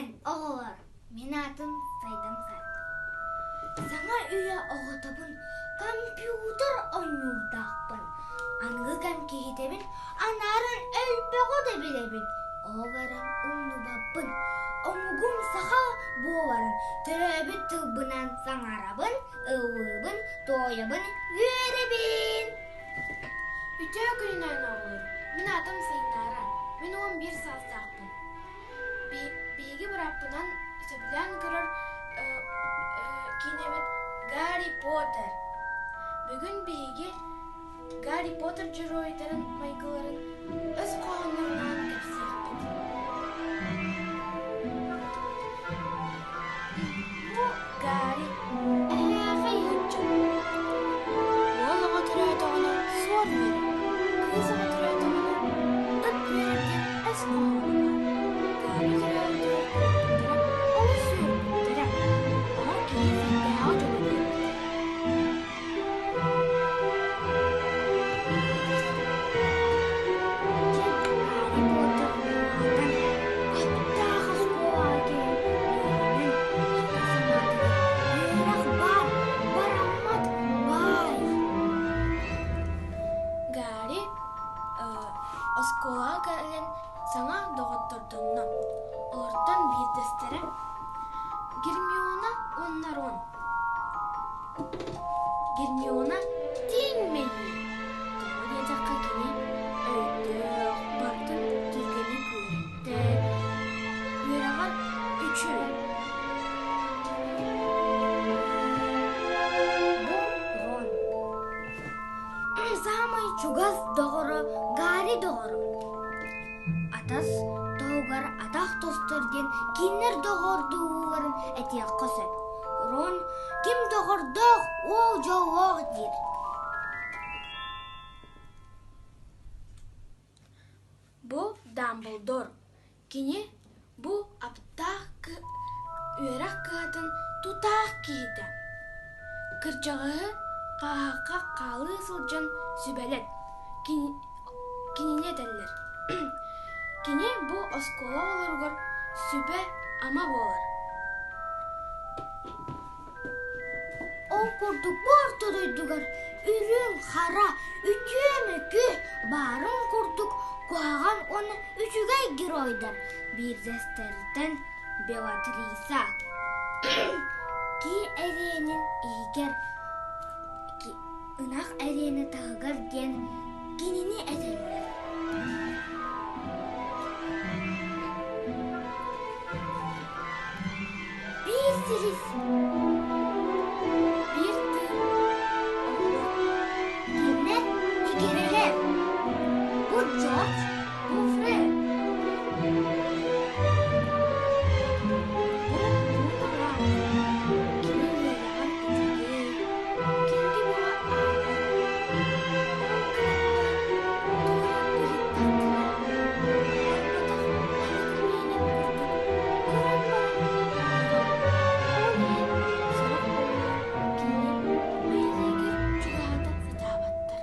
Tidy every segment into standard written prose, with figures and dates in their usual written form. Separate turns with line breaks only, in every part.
күнүнэн, оҕолор! Мин аатым Сайдам Саргы. Саҥа үйэ оҕотобун, компьютер оонньуурдаахпын. Аныгы кэм киһитэбин, анааран элбэҕи да билэбин. Ол эрэн умнубаппын, омугум саха буоларын төрөөбүт тылбынан саҥарабын, ыллыыбын, туойабын, үөрэбин.
Үтүө күнүнэн оҕолор! Мин аатым Сайнаара. Мин 11 саастаахпын. Биһиги бырааппынан сөбүлээн көрөр киинэбит Гарри Поттер. Бүгүн биһиги Гарри Поттер дьоруойдарын майгыларын өс хоһооннорунан кэпсиэхпит. Бу Гарри эһээхэй иһиччи. Уол оҕо төрөөтөҕүнэ суор үөрэр, кыыс оҕо төрөөтөҕүнэ ыт үөрэр диэн өс хоһооно баар. Гарри төрөөбүтүгэр төрөппүттэрэ олус үөрбүттэрэ. Оҕо киһи сирдээҕи дьоло диэбиттэр.
Дьэ, Гарри Поттер улаатан, аптаах оскуолаҕа кэлэн үөрэнэн, хата санаатыгар үөрэх баар, бараммат баай.
Гарри оскуолаҕа кэлэн саҥа доҕоттордонно. Олортон биирдэстэрэ Гермиона уонна Рон. Гермиона тииҥ мэйии, тоҕо диэтэххэ кини өйдөөх, барытын түргэнник үөрэттэ, үөрэҕэр үчүгэй.
Бу Рон. Саамай чугас доҕоро Гарри доҕоро. Атас туһугар атах тостор диэн кинилэр доҕордуулларын этиэххэ сөп. Рон ким доҕордоох, ол дьоллоох диир.
Бу Дамблдор. Кини бу аптаах үөрэх кыһатын тутаах киһитэ. Кырдьаҕаһы хааһахха хаалыы сылдьан сүбэлэт, кинини этэллэр. Кини бу оскуола оҕолоругар сүбэ-ама буолар.
Ол курдук бу орто дойдугар үрүҥ, хара, үтүө-мөкү баарын курдук куһаҕан уонна үчүгэй геройдар биирдэстэриттэн Белатриса Кии эриэнин иһигэр ынах эриэнэ таһыгар диэн кинини этэллэр. Биир силис,
Биир тыын оҕолор
кинилэр игирэлэр. Бу Джордж,
Бу Фред. Бу Луна Кини үөрэҕэр үчүгэй, кинигэ бөҕө ааҕар. Ол гынан баран тугу эрэ ыйыттаххына, барбатах балык миинин курдук көрөн баран ааҕар. Ол иһин сорох оҕолор кинини бэйэлэригэр чугаһата сатаабаттар.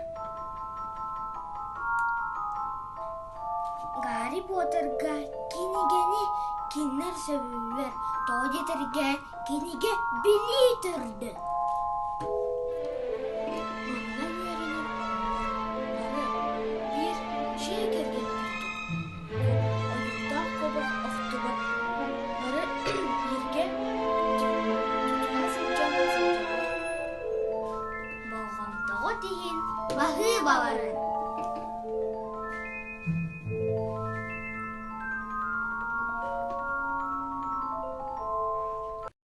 Гарри Поттерга кинигэни кинилэр сөбүлүүллэр, тоҕо диэтэргэ кинигэ билии төрдө.
Манна үөрэнэр оҕолор бары биир дьиэ кэргэн курдук ойуурдаах куобах охтубат, бары бииргэ тутуһа сылдьан сылдьаллар.
Болҕомтоҕут иһин баһыыбаларын!